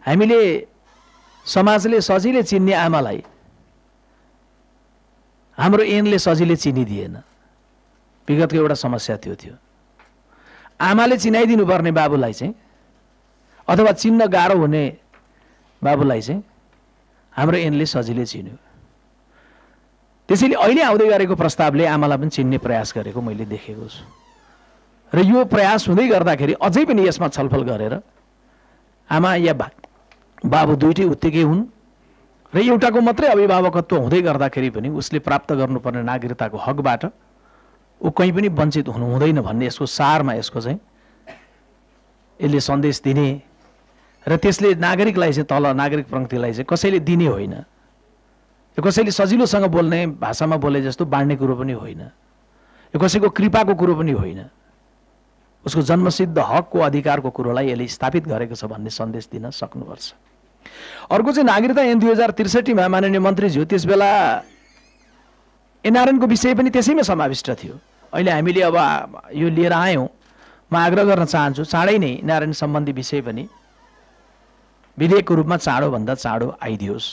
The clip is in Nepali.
हामीले समाजले सजिलै चिन्ने आमालाई हाम्रो ऐनले सजिलै चिनिदिएन। विगतको एउटा समस्या त्यो थियो। आमाले चिनाइदिनु पर्ने बाबुलाई चाहिँ अथवा चिन्न गाह्रो हुने बाबुलाई चाहिँ हाम्रो ऐनले सजिलै चिन्यो। त्यसैले अहिले आउँदै गरेको प्रस्तावले आमालाई पनि चिन्ने प्रयास गरेको मैले देखेको छु र यो प्रयास हुँदै गर्दाखेरि अझै पनि यसमा छलफल गरेर आमा या बाबु दुईटै उत्तिकै हुन् र एउटाको मात्रै अभिभावकत्व हुँदै गर्दाखेरि पनि उसले प्राप्त गर्नुपर्ने नागरिकताको हकबाट ऊ कहीँ पनि वञ्चित हुनु हुँदैन भन्ने यसको सारमा यसको चाहिँ यसले सन्देश दिने र त्यसले नागरिकलाई चाहिँ तल नागरिक पंक्तिलाई चाहिँ कसैले दिने होइन, यो कसैले सजिलोसँग बोल्ने भाषामा बोले जस्तो बाँड्ने कुरो पनि होइन, यो कसैको कृपाको कुरो पनि होइन, उसको जन्मसिद्ध हकको अधिकारको कुरोलाई यसले स्थापित गरेको छ भन्ने सन्देश दिन सक्नुपर्छ। अर्को चाहिँ नागरिकता ऐन 2063 मा माननीय मन्त्रीज्यू त्यसबेला एनआरएनको विषय पनि त्यसैमा समाविष्ट थियो। अहिले हामीले अब यो लिएर आयौँ, म आग्रह गर्न चाहन्छु चाँडै नै एनआरएन सम्बन्धी विषय पनि विधेयकको रूपमा चाँडोभन्दा चाँडो आइदियोस्।